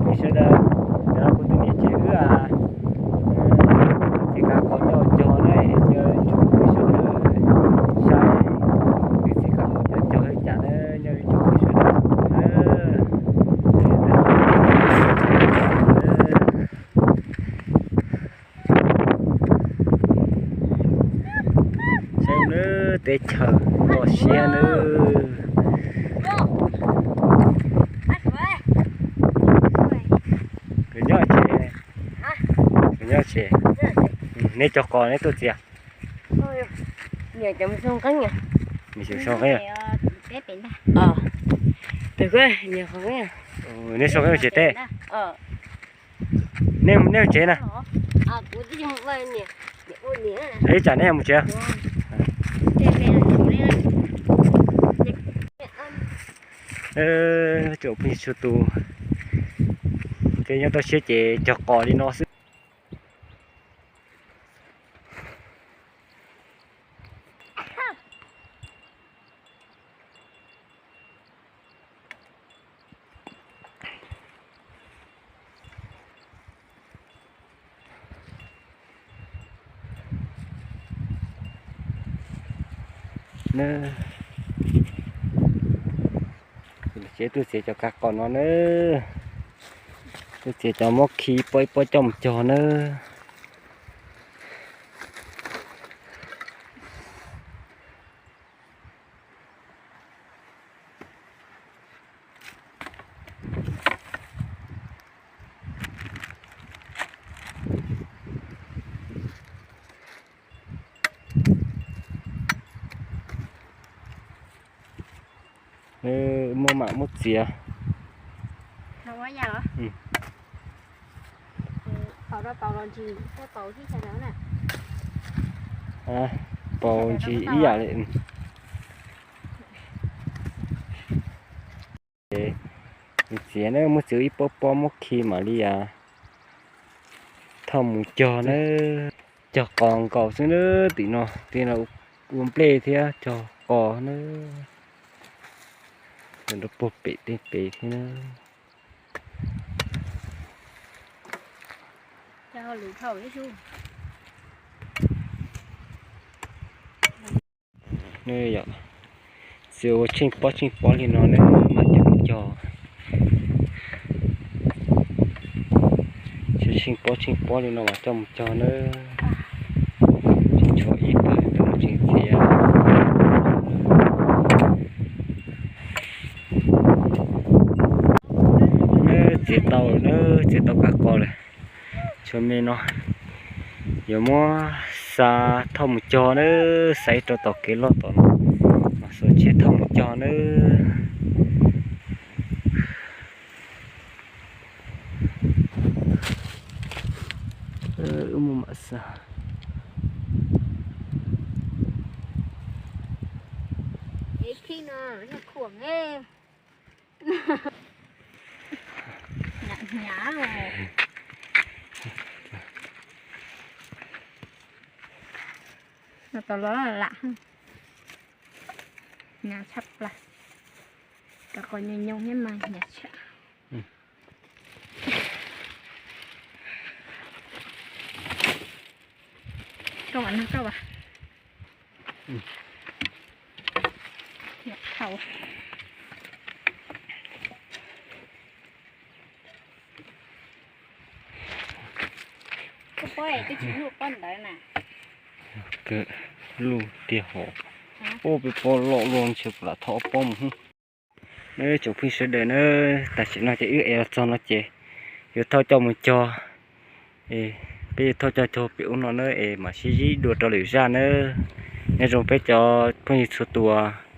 Sawv daws, ntawm no kuv tus niam tsev wb txiv kav qos coj cog na, nyob ib tsoom phooj ywg sawv daws saib wb txiv kav qos coj cog li cas na, nyob ib tsoom phooj ywg sawv daws na. Saib nawb, teb chaws kho siab nawb. Kawm nyob tsev, kawm nyob tsev. Neb cog qos neb tuaj txiav? Nws cov zoo qeeb. Neb zoo qeeb tsev teb. Nej, nej tsev na. Ib tsam neb mus tsev. Tsoom phooj ywg txhua tus, ces nyob toj siab ces cog qos li no xwb. Ces tuaj txiav cov kav qos no na, tuaj txiav cov muab khi pob ib pob coj mus cog na. Muaj mam muab txiav. Paus ntsis ib yam li. Txiav na, muab txiav ib pob pob muab khi mam li thauj mus cog na. Cog qos nkaus xwb na, tim no tim no ua nplej thiab cog qos na. Rau puag pem tej pem thiab na. Txiav ua tsheej pob tsheej pob li no na, mam coj mus cog. Txiav tsheej pob tsheej pob li no mam coj mus cog na. Tseem tshuav ib pawg tseem txiav. Txiav tau na, txiav tau kav qos lawm. Tshuav me no yuav muab xa thauj mus cog na, xa rau tom kev loj tom no, mas xuas tsheb thauj mus cog na. Wb muaj mam xa. Hnyav, hnyav. No tau los lam, hnyav tshaj plaws. Kav qos nyoos nyoos thiab mas hnyav tshaj. Koj mam nug koj as. Hnyav dhau. Koj pob es twb tsis luj pob ntawd na. Luj tiag hov. Ub, peb pob loj luaj ntshe kuv lam thauj ob pob mus. Nawb tsoom phooj ywg sawv daws na, tam sim no ces wb ev los txog no ces yuav thauj coj mus cog. Peb yuav thauj coj cog pem ub no na es mam sib ntsib dua rau lwm zaj nawb. Nyob zoo peb cov phooj ywg txhua tus.